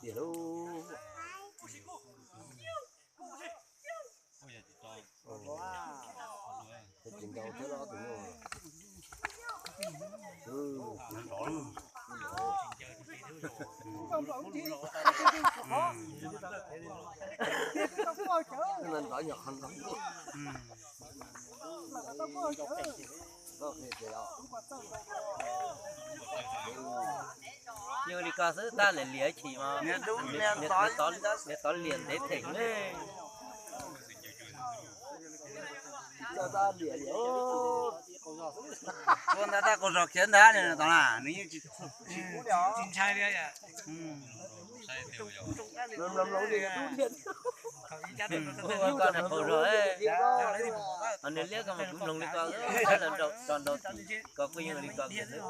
Tiag lauj. Tsis ntaus thiab los tus no. Nrov nyom qhov nrov. Yeej li ko xwb tab niam liam chim mas, niam tov liam ntev theem ne. Ua ntawd tab qaug zog khiav ntag tod na, nws yeej tsis ntshai li. Ua koj niag qaug zog, niag liab ko mas kuv mloog li ko, tso nrau tim ko kuj yeej li ko kiag xwb.